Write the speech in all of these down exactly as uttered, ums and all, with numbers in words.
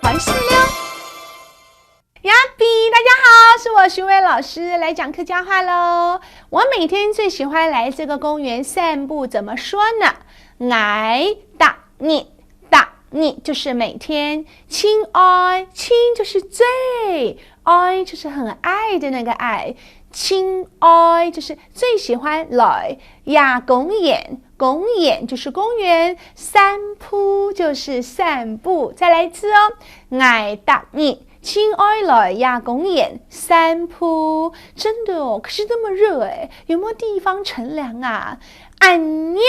開始了。呀比，大家好，是我徐伟老师，來講客家話嘍。我每天最喜歡來這個公園散步，怎麼說呢？𠊎逐日，逐日就是每天，親愛，親就是最，愛就是很愛的那個愛，親愛就是最喜歡來呀公園，公園就是公園，散步就是散步。再來一次哦，𠊎逐日親愛來呀公園散步。真的哦，可是那麼熱欸，有沒有地方乘涼啊？恁熱，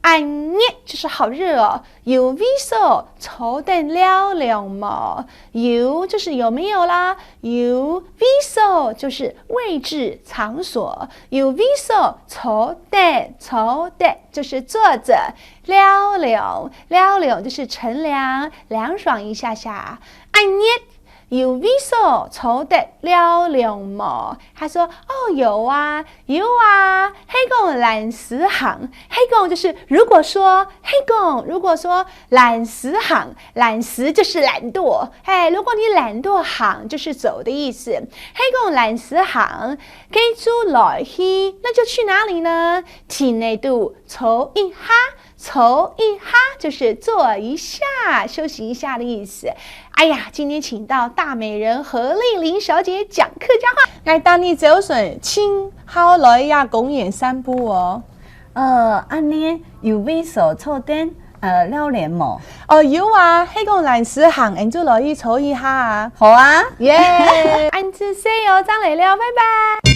恁熱，就是好熱哦。有位所坐等尞涼無？有就是有沒有啦，有位所就是位置、場所，有位所坐等，坐等就是坐著，尞涼，尞涼就是乘涼，涼爽一下下。恁熱，有位所坐得尞涼無？他說：哦，有啊，有啊，係講懶尸行，係講就是如果說，係講如果說懶尸行，懶尸就是懶惰，嘿，如果你懶惰行就是走的意思，係講懶尸行，該就來去，那就去哪裡呢？停在這坐一下，坐一下就是坐一下，休息一下的意思。哎呀，今天請到大美人何麗玲小姐講客家話，來帶你走順，親好來呀公園散步哦。呃，恁呢有位所坐等，呃，尞涼無？哦，有啊，係講懶尸行，恁就來去坐一下啊。好啊。耶，恁仔細哦，正來尞，拜拜。